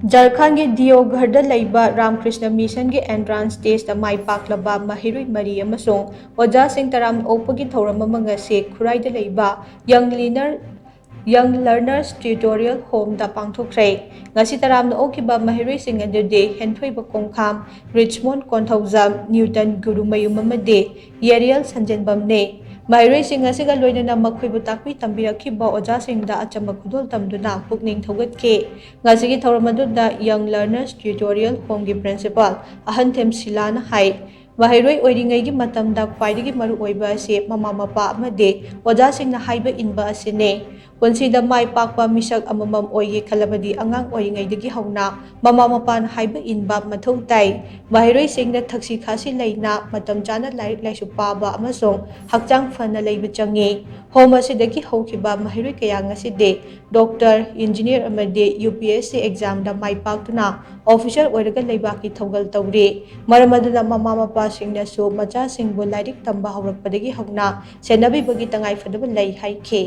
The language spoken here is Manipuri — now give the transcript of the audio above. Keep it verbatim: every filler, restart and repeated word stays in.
ꯖꯔꯈꯟꯒꯤ ꯗꯤꯌꯣꯘꯔꯗ ꯂꯩꯕ ꯔꯥꯝꯀ꯭ꯔꯤꯁꯅ ꯃꯤꯁꯟꯒꯤ ꯑꯦꯟꯇ꯭ꯔꯥꯟꯁ ꯇꯦꯁꯇ ꯃꯥꯏ ꯄꯥꯛꯂꯕ ꯃꯍꯩꯔꯣꯏ ꯃꯔꯤ ꯑꯃꯁꯨꯡ ꯑꯣꯖꯥꯁꯤꯡ ꯇꯔꯥꯝꯅ ꯑꯣꯛꯄꯒꯤ ꯊꯧꯔꯝ ꯑꯃ ꯉꯁꯤ ꯈꯨꯔꯥꯏꯗ ꯂꯩꯕ ꯌꯪ ꯂꯤꯅꯔ ꯌꯪ ꯂꯔꯅꯔꯁ ꯇ꯭ꯌꯨꯇꯣꯔꯤꯌꯦꯜ ꯍꯣꯝꯗ ꯄꯥꯡꯊꯣꯛꯈ꯭ꯔꯦ꯫ ꯉꯁꯤ ꯇꯔꯥꯝꯅ ꯑꯣꯛꯈꯤꯕ ꯃꯍꯩꯔꯣꯏꯁꯤꯡ ꯑꯗꯨꯗꯤ ꯍꯦꯟꯊꯣꯏꯕ ꯈꯣꯡꯈꯥꯝ, ꯔꯤꯆꯃꯣꯟ ꯀꯣꯟꯊꯧꯖꯝ, ꯅ꯭ꯌꯨꯇꯟ ꯒꯨꯔꯨꯃꯌꯨꯝ ꯑꯃꯗꯤ ꯌꯦꯔꯤꯌꯦꯜ ꯁꯟꯖꯦꯟꯕꯝꯅꯤ꯫ ꯃꯍꯩꯔꯣꯏꯁꯤꯡ ꯑꯁꯤꯒ ꯂꯣꯏꯅꯅ ꯃꯈꯣꯏꯕꯨ ꯇꯥꯛꯄꯤ ꯇꯝꯕꯤꯔꯛꯈꯤꯕ ꯑꯣꯖꯥꯁꯤꯡꯗ ꯑꯆꯝꯕ ꯈꯨꯗꯣꯜ ꯇꯝꯗꯨꯅ ꯄꯨꯛꯅꯤꯡ ꯊꯧꯒꯠꯈꯤ꯫ ꯉꯁꯤꯒꯤ ꯊꯧꯔꯝ ꯑꯗꯨꯗ ꯌꯪ ꯂꯔꯅꯔꯁ ꯇ꯭ꯌꯨꯇꯣꯔꯤꯌꯦꯜ ꯍꯣꯝꯒꯤ ꯄ꯭ꯔꯤꯟꯁꯤꯄꯥꯜ ꯑꯍꯟꯊꯦꯝ ꯁꯤꯂꯥꯅ ꯍꯥꯏ, ꯃꯍꯩꯔꯣꯏ ꯑꯣꯏꯔꯤꯉꯩꯒꯤ ꯃꯇꯝꯗ ꯈ꯭ꯋꯥꯏꯗꯒꯤ ꯃꯔꯨ ꯑꯣꯏꯕ ꯑꯁꯤ ꯃꯃꯥ ꯃꯄꯥ ꯑꯃꯗꯤ ꯑꯣꯖꯥꯁꯤꯡꯅ ꯍꯥꯏꯕ ꯏꯟꯕ ꯑꯁꯤꯅꯤ꯫ ꯄꯨꯟꯁꯤꯗ ꯃꯥꯏ ꯄꯥꯛꯄ ꯃꯤꯁꯛ ꯑꯃꯃꯝ ꯑꯣꯏꯒꯦ ꯈꯜꯂꯕꯗꯤ ꯑꯉꯥꯡ ꯑꯣꯏꯔꯤꯉꯩꯗꯒꯤ ꯍꯧꯅ ꯃꯃꯥ ꯃꯄꯥꯅ ꯍꯥꯏꯕ ꯏꯟꯕ ꯃꯊꯧ ꯇꯥꯏ꯫ ꯃꯍꯩꯔꯣꯏꯁꯤꯡꯅ ꯊꯛꯁꯤ ꯈꯥꯁꯤ ꯂꯩꯅ ꯃꯇꯝ ꯆꯥꯅ ꯂꯥꯏꯔꯤꯛ ꯂꯥꯏꯁꯨ ꯄꯥꯕ ꯑꯃꯁꯨꯡ ꯍꯛꯆꯥꯡ ꯐꯅ ꯂꯩꯕ ꯆꯪꯏ꯫ ꯍꯣꯝ ꯑꯁꯤꯗꯒꯤ ꯍꯧꯈꯤꯕ ꯃꯍꯩꯔꯣꯏ ꯀꯌꯥ ꯉꯁꯤꯗꯤ ꯗꯣꯛꯇꯔ, ꯏꯟꯖꯤꯅꯤꯌꯔ ꯑꯃꯗꯤ ꯌꯨ ꯄꯤ ꯑꯦꯁ ꯁꯤ ꯑꯦꯛꯖꯥꯝꯗ ꯃꯥꯏ ꯄꯥꯛꯇꯨꯅ ꯑꯣꯐꯤꯁꯔ ꯑꯣꯏꯔꯒ ꯂꯩꯕꯥꯛꯀꯤ ꯊꯧꯒꯜ ꯇꯧꯔꯤ꯫ ꯃꯔꯝ ꯑꯗꯨꯅ ꯃꯃꯥ ꯃꯄꯥꯁꯤꯡꯅꯁꯨ ꯃꯆꯥꯁꯤꯡꯕꯨ ꯂꯥꯏꯔꯤꯛ ꯇꯝꯕ ꯍꯧꯔꯛꯄꯗꯒꯤ ꯍꯧꯅ ꯁꯦꯟꯅꯕꯤꯕꯒꯤ ꯇꯉꯥꯏꯐꯗꯕ ꯂꯩ ꯍꯥꯏꯈꯤ꯫